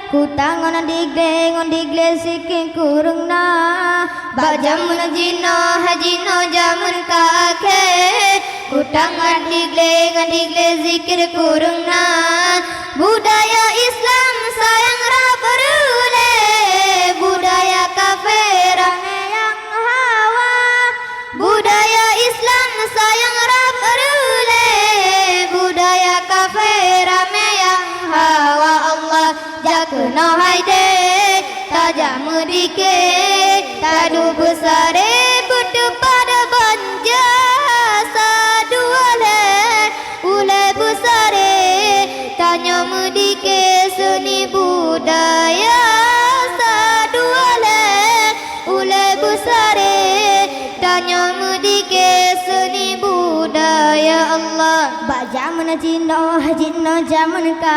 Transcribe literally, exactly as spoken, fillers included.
Kutang ngon diglé, ngon diglé zikir kureueng na. Bak jamén jinoe, jinoe jamén ka akhé. Kutang ngon diglé, ngon diglé zikir kureueng na. Budaya Islam sayang rab beureulee, budaya kafé ramé nyang hawa. Budaya Islam sayang rab beureulee, budaya kafé ramé nyang hawa. Allah jak keunoe hai deh, tajak meudike, taduek beusaré beuteupat banja sadua lhée. Ulée beusaré tanyoe meudike seuni budaya sadua lhée. Ulée beusaré tanyoe meudike seuni budaya Allah. Bak jamén jinoe, jinoe jamén ka